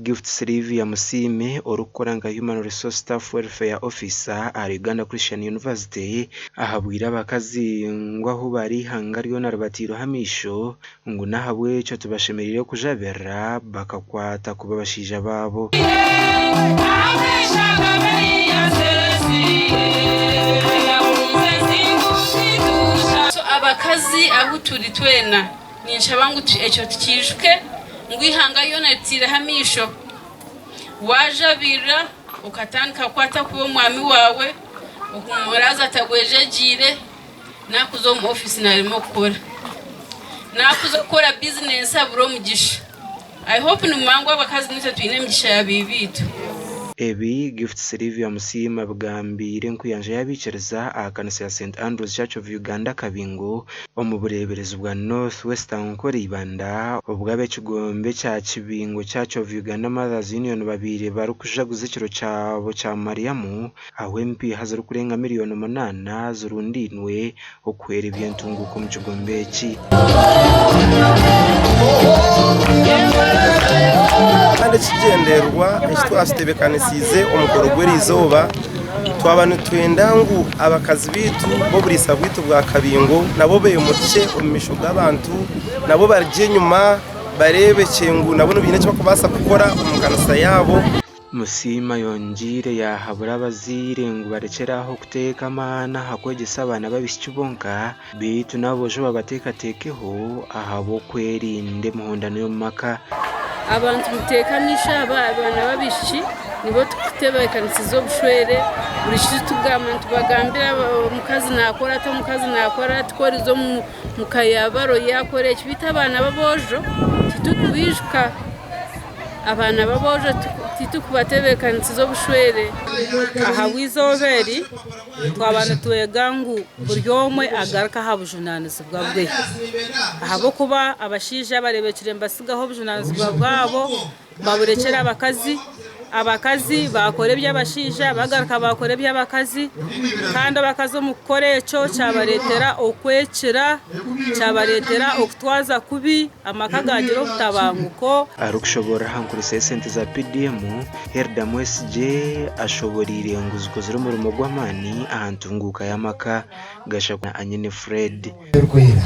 Gift Sylvia Musiime orikukora nka Human Resource Staff Welfare Officer ahari Uganda Christian University ahabwire abakazi ngu ahu bari eihanga ryona ribateirweho amaisho ngu n'ahabw'ekyo tibashemereire kujabirira bakakwata kubi abashaija baabo. Abakazi ahu turi twena ninshaba ngu ekyo tukiijuke ngu eihanga ryona ritaireho amaisho. Waajabirira okatandika kukwata kubi omwami waawe, omuraazi atagwejegyeire, naakuza omu ofiisi naarema okukora, naakuza kukora bizinensi abura omugisha. I hope nimumanya ngu abakazi naitwe twine emigisha ya biibiitu. Ebi Gift Sylvia Musiima abigambiire enkuyanja y'abaikiriza aha kanisa ya St Andrews Church of Uganda Kabingo omu bureeberezi bwa North West Ankole Ibanda obwo ab'ekigombe kya Kibingo Church of Uganda Mothers Union babaire barikujaguza ekiro kyabo kya Mariamu ahu empiiha zirikurenga miriyoni munaana zirundainwe okuhwera eby'entunguuka omu kigombe eki. Kandi ekigyendererwa eki twakitebeekanisiize omukoro gw'erizooba, twaba nitwenda ngu abakazi baitu b'oburiisa bwaitu bwa Kabingo nabo beimukye omu maisho g'abantu, nabo barugye enyima bareebekye ngu nabo baine eki barikubaasa kukora omu kanisa yaabo. Musiima ayongyeire yaahabura abazaire ngu barekyere aho kuteeka amaani aha kwegyesa abaana b'abaishiki bonka beitu n'aboojo babateekateekeho ahabw'okwerinda emihondano y'omu maka. Abantu muteeke amaisho aha baana b'abaishiki nibo turikutebeekanisiza obushwere buri ki tugamba nitubagambira omukazi naakora ati omukazi naakora ati ku oriza omu ka ya baro yaakora eki beitu abaana b'aboojo titurikubiijuka. Abaana b'aboojo titukubatebeekanisiza obushwere. Ahabw'eizooba eri, twaba nitwega ngu buri omwe agaruke aha bujunaanizibwa bwe. Ahabw'okuba abashaija abareebekire nibatsigaho obujunaanizibwa bwabo baburekyera abakazi, abakazi baakora eby'abashaija bagaruka baakora eby'abakazi, kandi abakazi omu kukora ekyo kyabareetera okwekira, kyabareetera okutwaza kubi. Amaka gaagira obutabanguko. Arikushoboorora aha nkoresa y'esente za PDM, Hilda Mwesigye ashoboreire ngu zikozire omurimo gw'amaani aha ntunguuka y'amaka. Gashakwa Anyine Fred. Erikwera.